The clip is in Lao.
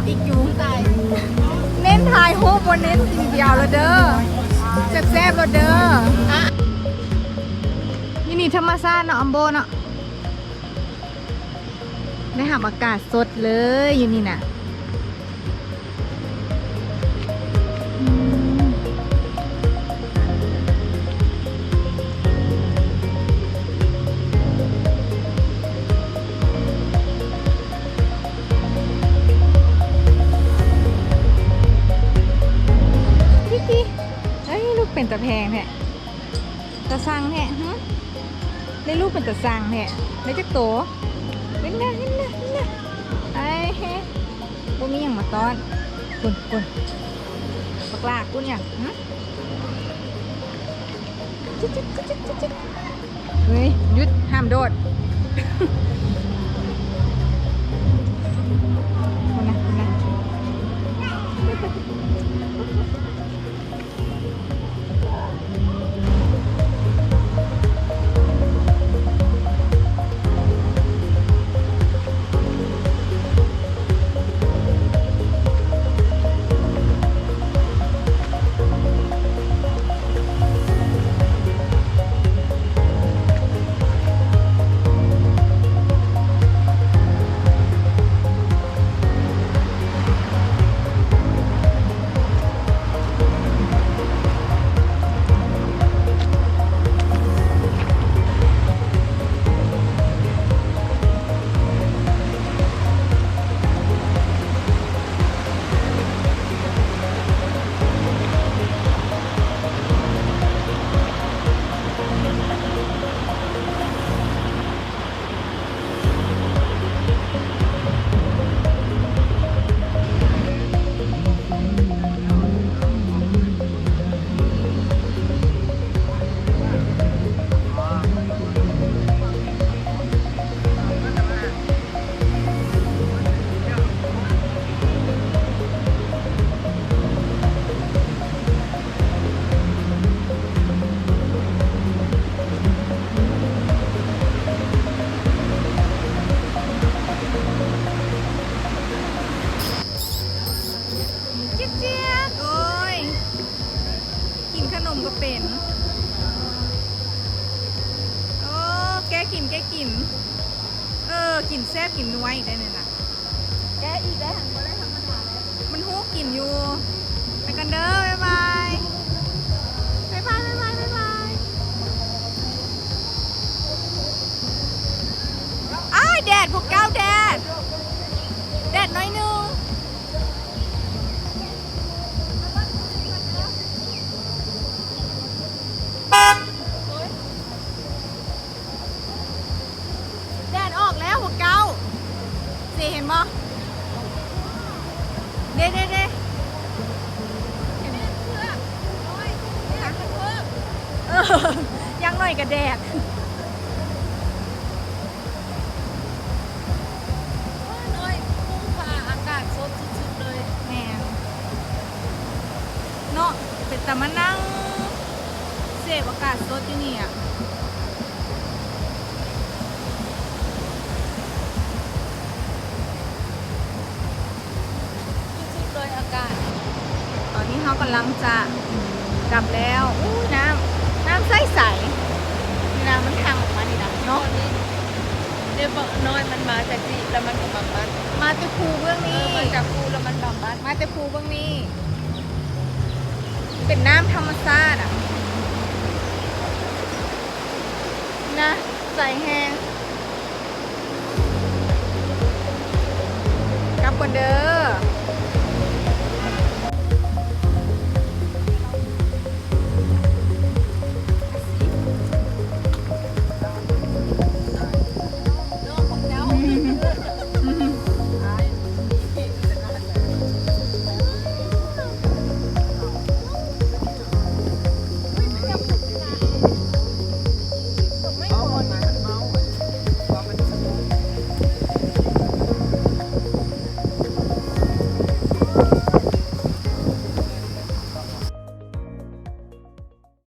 ອີກຢູ່ ເນັ້ນຖ່າຍຮູບ ບໍ່ເນັ້ນກິນບຽລະເດີ ແຊບໆລະເດີ. ຢູ່ນີ້ທຳມະຊາດເນາະ ອຳໂບເນາະ. ໄດ້ຮັບອາກາດສົດເລີຍຢູ່ນີ້ນະ. ເອີຍ ລູກເປັນຕາແພງແທ້. ຕາຊັງແທ້ ຫຶ ໄດ້ລູກເປັນຕາຊັງແທ້. ໄດ້ຈັກໂຕ? ເຫັນນະ ເຫັນນະ ເຫັນນະ. ໄອ້ເຮ ບໍ່ມີຫຍັງມາຕ້ອນ. ກຸ້ນ ກຸ້ນ ບັກຫຼ້າກຸ້ນຫຍັງ ຫຶ? ເຮີ້ຍ ຢຸດ ຫ້າມໂດດ. ພຸ້ນນະ ພຸ້ນນະ. ເຈັບໆ ໂອ້ຍ ກິນຂະໜົມກໍເປັນ. ໂອ້ ແກະກິນ ແກະກິນ. ເອີ ກິນແຊບ ກິນນົວໄດ້ນີ້ນະ. ແກະອີກໄດ້ຫັ້ນ ບໍ່ໄດ້ທຳມະດາເດ້ ມັນຮູ້ກິນຢູ່. ໄປກັນເດີ ບາຍບາຍ ບາຍບາຍ ບາຍບາຍ ບາຍບາຍ. ອ້າຍ ແດດ ພວກເຈົ້າ ແດດ ແດດໜ້ອຍໜຶ່ງ. ແດດອອກແລ້ວພວກເຈົ້າ ຊິເຫັນບໍ່? ເດ້ ເດ້ ເດ້ ເຫັນ ເອີ ຢ່າງໜ້ອຍກໍແດດ. ນ້ອຍ ກຸ້ງປ່າ ອາກາດສົດສຸດໆເລີຍ. ແມ່ນເນາະ ເປັນຕາມານັ່ງເສບອາກາດສົດຢູ່ນີ້ອະ. ສຸດໆເລີຍອາກາດ. ຕອນນີ້ເຮົາກຳລັງຈະກັບແລ້ວ. ອູ້ຍ ນ້ຳ ນ້ຳໃສໆ ນີ້ນະ ມັນຖັ່ງອອກມານີ້ນະເນາະ. ເດັກນ້ອຍມັນມາຈາກນີ້ ແລ້ວມັນກໍມາປັດ ມາແຕ່ພູເບື້ອງນີ້. ເອີ ມາຈາກພູແລ້ວມັນມາປັດ ມາແຕ່ພູເບື້ອງນີ້. ເປັນນ້ຳທຳມະຊາດອະນະ. ໃສແຮງ. ກັບກ່ອນເດີ.